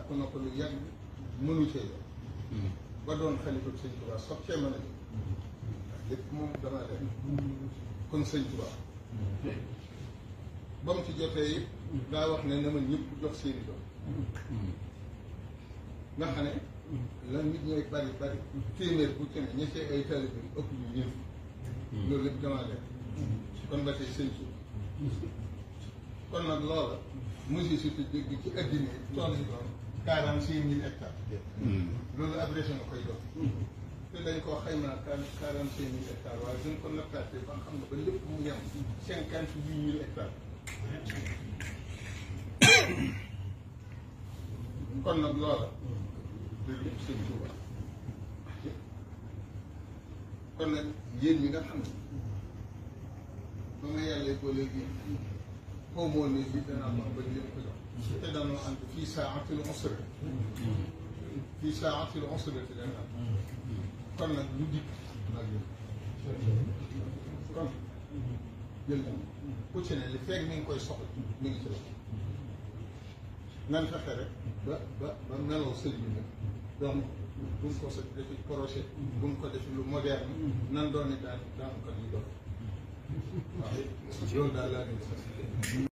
sàkku na ko lu yàgg mënu cee jox ba doon xalifa sëñ Tuubaa soog cee mën a jox lépp moom dama leen kon sëñ Tuubaa ba mu ci jotee it daa wax ne na ma ñëpp jox seeni doom nga xam ne la nit ñooy bari bari téeméer bu ci ne ña cee ay taalibe bi ëpp ñu ñëw loolu lépp dama leen kon ba tey sëñ suuf kon nag loola monsieur surtout dégg ci addina tool yi doon 46 000 hectares loolu adressé nga koy doon te dañ koo xaymaa 45 000 hectares waaye duñ ko nattaatee ba nga xam ne ba lépp mu yem 58 000 hectares kon nag loola de lépp sëñ Tuubaa kon nag yéen ñi nga xam ne ba nga yàlla ko léegi xaw ma woon ne lii danaa ko am ba leen ko jox te dañoo ànd fii saatil usra fii saatil usra te dana am kon nag lu dikk nag kon jël na ku ci ne li fekk mi ngi koy soxla mi ngi ci la nan fexe rek ba meloo sëñ bi nag donc bu mu ko sa defi projet bu mu ko defi lu moderne nan doon ne daan ko ñu doon waaw loolu daal laa